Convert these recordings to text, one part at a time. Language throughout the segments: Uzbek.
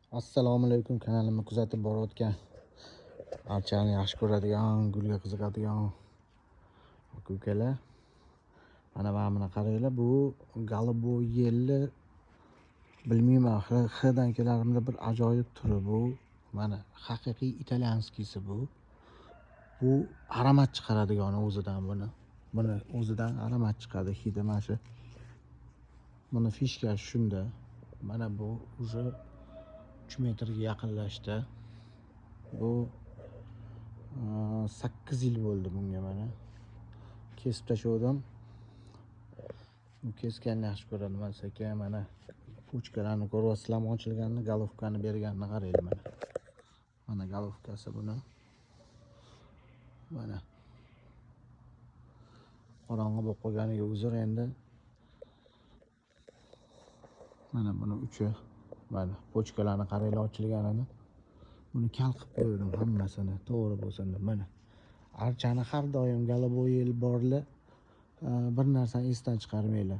Assalomu alaykum, kanalimni kuzatib borayotgan, archani yaxshi ko'radigan, gulga qiziqadigan aka ukalar. Mana buni qaranglar, bu Голубой yelli, bilmayman, Xdan kelarimda bir ajoyib turi bu. Mana haqiqiy italyanskiysi bu. Bu aromat chiqaradigani o'zidan buni. Buni o'zidan aromat chiqadi, hidi mana shu. Buni fishkasi shunda. Mana bu уже 3 metrga yaqinlashdi. Bu 8 yil bo'ldi bunga mana. Kesib tashladim. Bu kesganni yaxshi ko'radi sekin mana pochkalarni ko'ryapsizlarmi ochilganini, golovkani berganini qaranglar mana. Mana golovkasi buni. Mana. Qorong'i bo'lib qolganiga uzr endi. Mana buni uchi. Mana pochkalarni qaranglar ochilganini. Buni kal qilib qo'ydim hammasini, to'g'ri bo'lsin deb. Mana archani har doim Голубой yel borli, bir narsani esdan chiqarmanglar.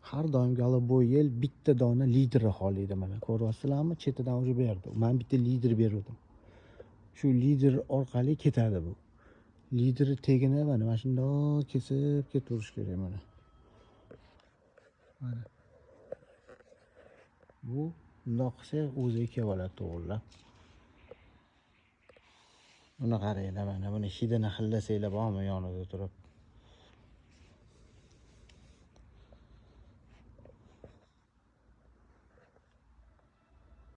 Har doim Голубой yel bitta dona liderni xohlaydi mana. Ko'ryapsizlarmi? Chetidan уже berdi. Men bitta lider berdim. Shu lider orqali ketadi bu. Lideri tegini mana shundoq kesib ketaverish kerak mana. Mana. Bu bundoq qilsa o'zi kelib oladi to'g'rilab. Buni qaranglar mana, buni hidini hidlasanglar bormi yonida turib.